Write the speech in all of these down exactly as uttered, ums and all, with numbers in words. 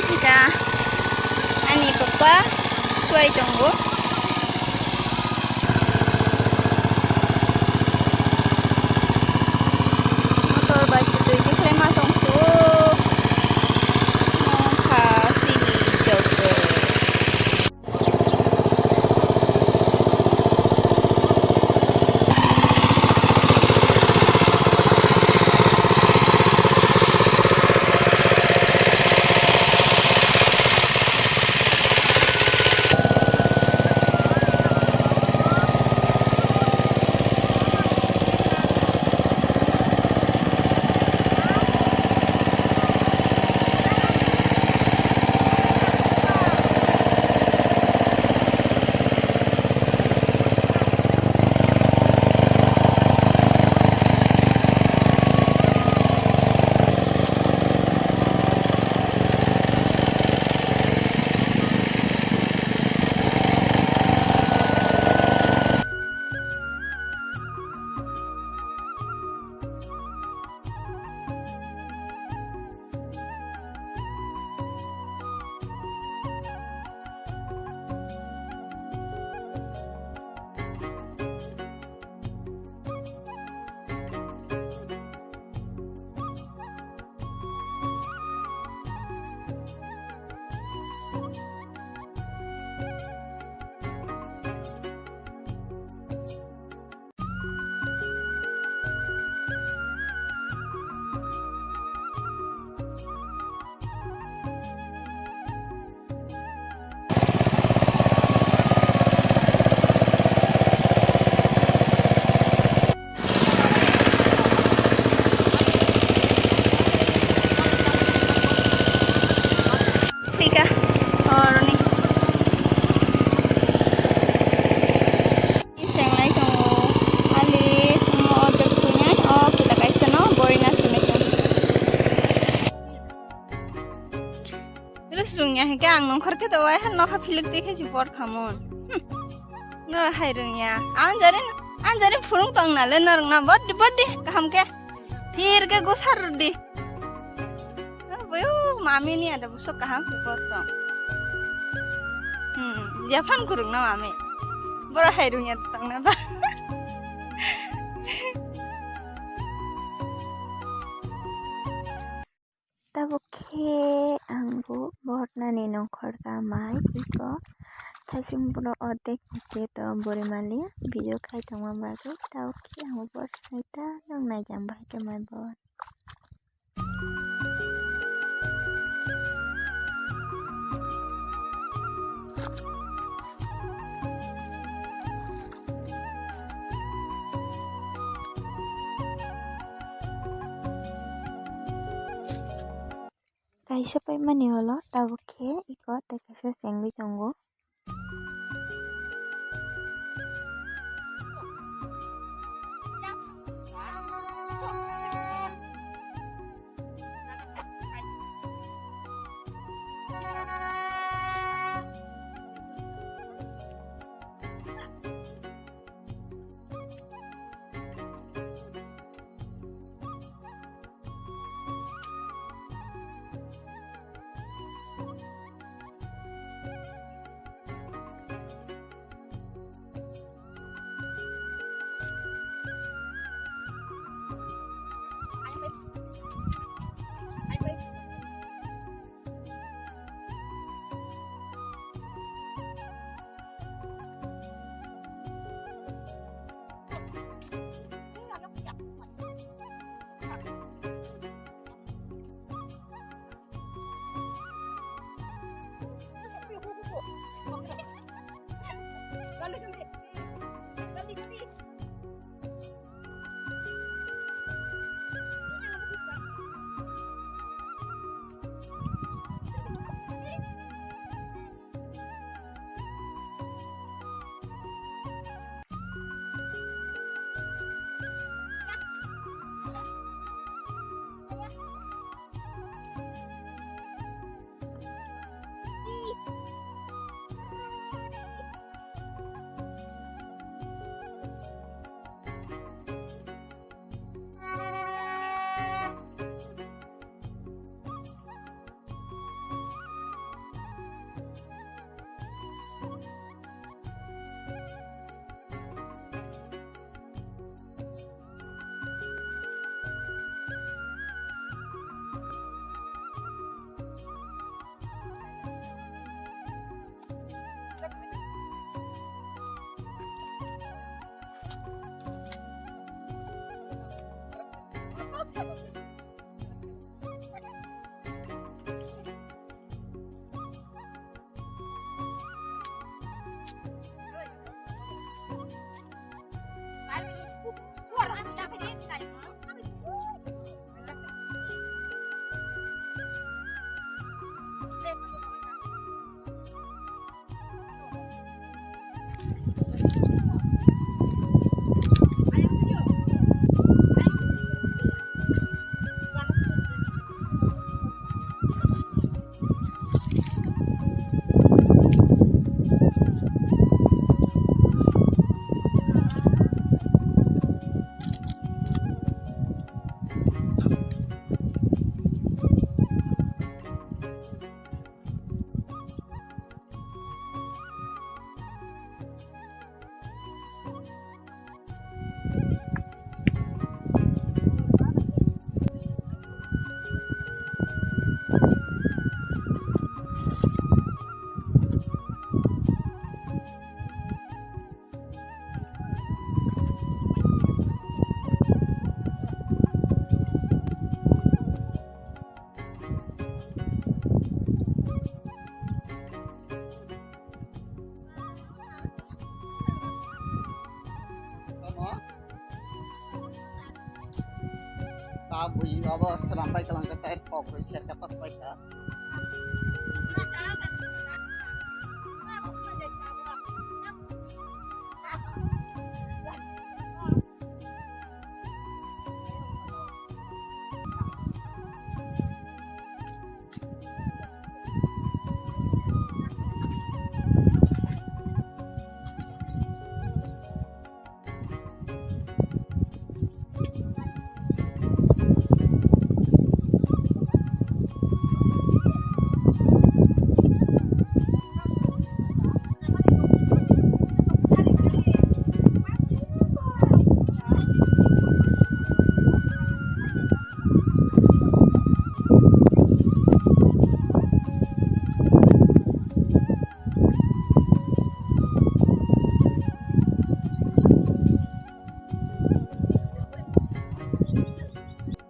Kha ani papa suai tongo. Motor bai se twi tikhlai ma tong se o. Nokha sini jogo. Thika, oroni. Senglai tongo. Ali, mo order kuinai, o kita kaisa no, borina sini. Terus rungya hingke ang nongkhor khe towai han nokha philik twi khe si bor khamon. Hmm. Noro hai rungya. Ang jare, ang jare phurung tong na le norok na bor di, bor di, kaham khe. Thir khe gosar di. Ah, boyo mami ni ada busuk kaham khe bor tong. Hmm, Japan kurung na mami. Boro hai rungya tong na ba. Tabuk khe ang bo bohrnani nongkhor ka mai iko thaichung bono ordek hingke to bori mali video khai tongma bagwi tabuk khe ang bo bohr snai ta nang nai jang bahai khe mai bo. Kaisa paimani ulo tabuk khe iko tei kaisa chengwi tongo. Ka bui abo selam pai kalang ka tai kok bai ser ka pak pai ka.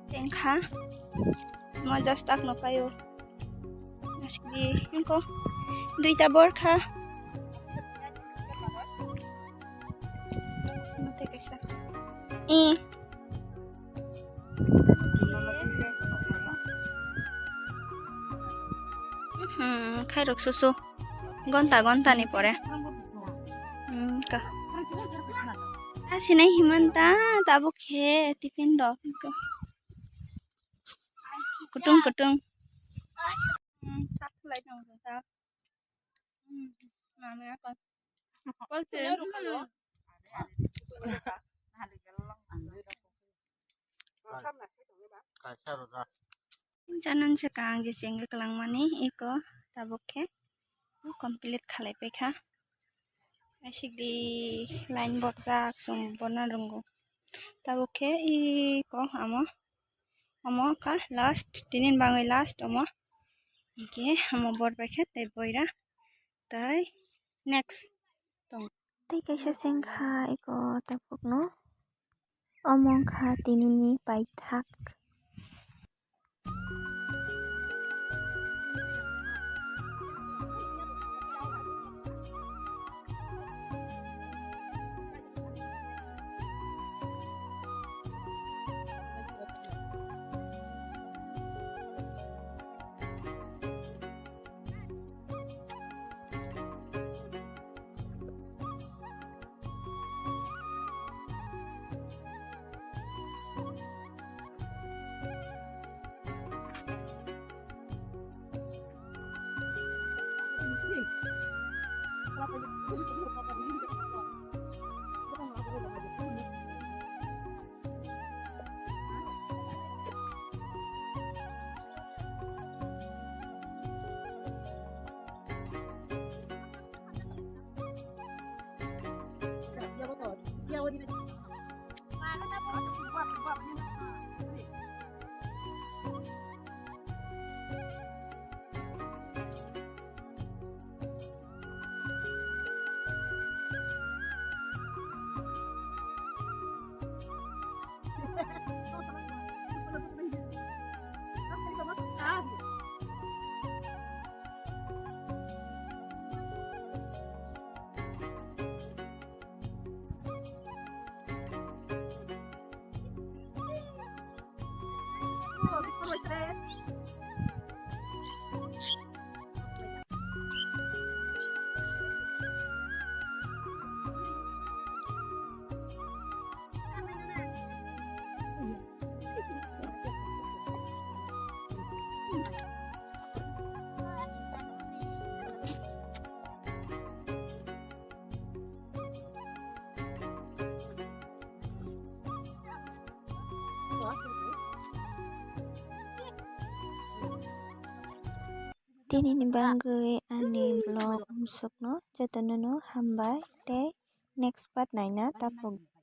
Tengkha. Mo just tak no payo. Asik di, engko duita bor kha. Mate kaisa. Eh. Hmm, khairok susu. Gonta, gonta ni pore. Hmm, ka. Asinai himanta, tabuk khe tiffin rok. Kutung, kutung. Hmm, sak lai tong ta. Hmm, mama kon. Kol te. Kaisa rwjak. Janan se kang je chengwi kwlangmani eko tabuk khe complete khalai paikha. Aisik di line borjak chwng borna rwngo. Tabuk khe eko amo, amo kha last, tinin bangwi last omo. Hinkhe amo bor paikha tei boira tei next tong. Tei kaisa chengkha eko tabukno. Omo wngkha tinini paithak. Tini ni bagwi ani vlog musukno jotono no hambai tei next part naina tapuk.